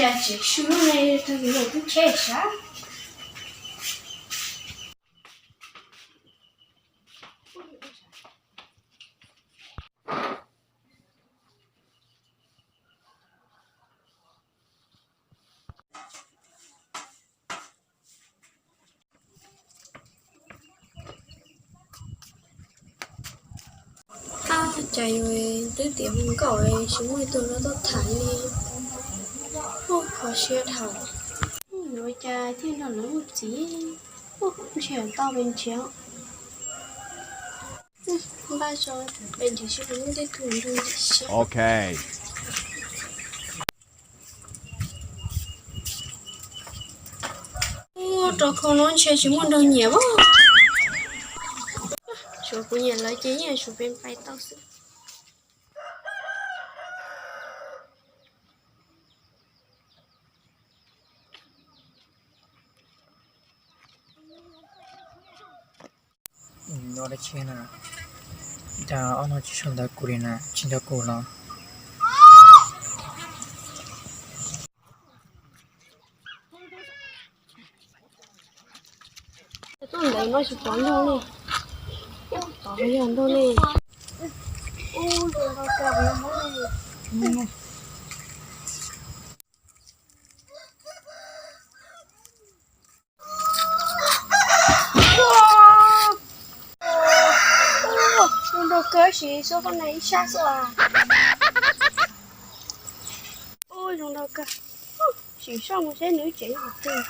Cas tseem su lub ne, tag kis los twb cheb sav. Ab, cas yus twb tiav hluas nkauj tsis muaj ib tug los tuaj tham li. Ub, kho siab dhau. Yuav cas thiaj nrog lawv mus txiv. Ub, ntshe tau pe nrhiav. Npaj tso, pe nrhiav seb puas muaj tej tug nrog nyiam siab. Ub, rau khau no ntshe tsis muaj nrog nyiam as. Suav kuv nyiam lawv ces yeej suav pes pais tau xwb. Nyob dab tsi na, cas ob no tsis sau ntawv kuv li na, tsis nco kuv los. Tuaj ntawd no tsis pom nrog li. Tod yog nrog li. Ub, zoo nraug kawg, zoo nraug kawg. Zoo nraug kawg, tab sis xub qab na ib sab xwb as. Ub, zoo nraug kawg. Sim soj mus seb nws tsev yog qhov twg.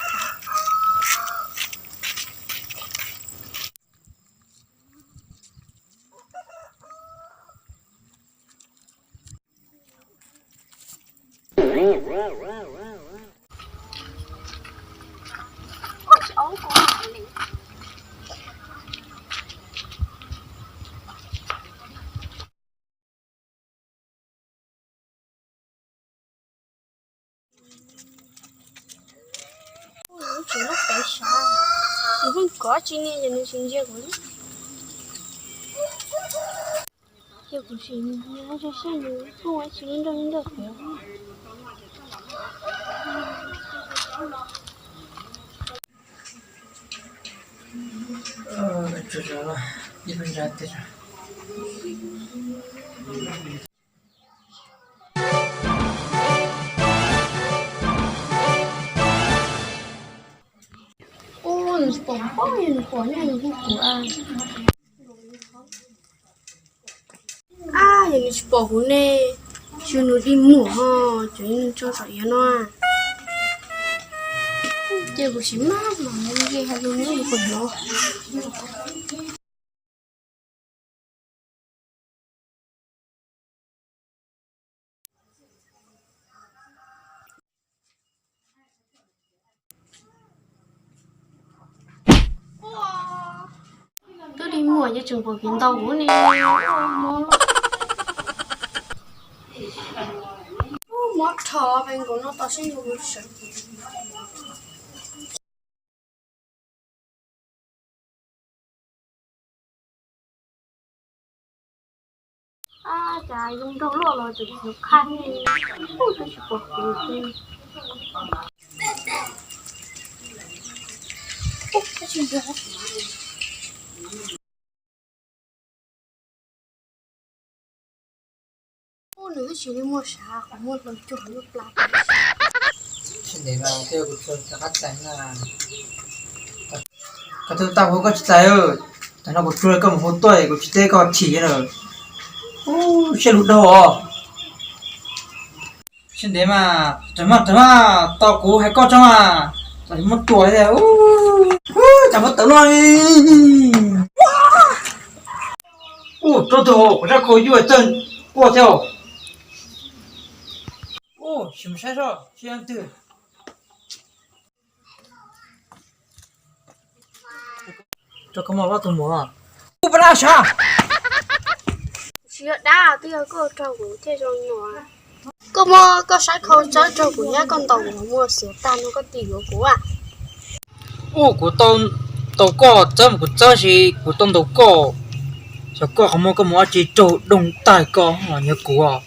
Ub, tsev lub pem sav, nws pheej kov tsis nias ces nws tsis ntsia kuv li. Ces kuv sim nyob saib nws pheej ua tsis li nrog li nrog kuv. Ub, nws pom pob, nws pom nyob nws hu kuv a. Ab, yog nws tsis pom kuv ne, tsis nws dig muag ho, tseem nws tso saum iav no. Ces kuv tsis maj mam nce hais lus neb li puas yuav. Twb dig muag ces tseem pom kev ntaus kuv ne. Mob rho, pes nkaus no tos seb nws mus sawv. Ab, cas zoo nraug luaj los tseem tsis qha, ub, twb tsis pom kuv li. Ub, nws twb tsis li muaj sav, qhov muaj hlau cuag lub plab. Sib ntev mas tej kuv tsuag rov qab txais na. Koj twb tau hu koj tsis txais, tag no kuv tsuag koj mus hu tuaj kuv tsis teb koj chim lawm. Ub, siab lug dau os. Sib ntev mas, rawm mas, rawm mas, tau kuv hais koj tso mas, txom nyem muab tua thiab. Ub, cas muab tawm no. Ub, rau tug kuv sab khau yuav txawj quaj thiab. Ub, sim mus saib seb sib leej twg. Rau koj muaj ob tug muam. Ub, pab dab sav. Tsis yog dab, twb yog koj raug kuv thiaj zoo no. Koj muab koj sab khau txawb raug kuv thiab koj ntaus kuv muag xiav tag no koj tig yuav kuv a. Ub, kuv tau koj txawb mas kuv txawb, sis kuv tau ntaus koj. Xyov koj qhov muag koj mus ua tsi raug doog tag koj los nyiag kuv os.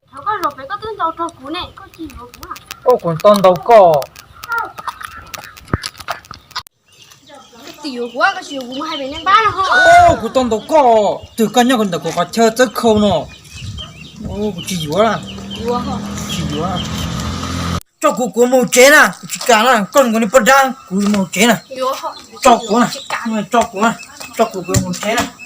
Thaum koj zaum pem koj twb ntaus raug kuv ne, koj tig yuav kuv a. Kuv tau ntaus koj. Kuv tau ntaus koj, twb koj nyob ntawm kuv qhov chaw txawb khau no. Kuv tsis yuav, tsis yuav. Tso kuv, kuv mus tsev na, kuv tsis kam na, koj nkaus niag poj dab, kuv mus tsev na. Tso kuv na, tso kuv na, tso kuv, kuv mus tsev na.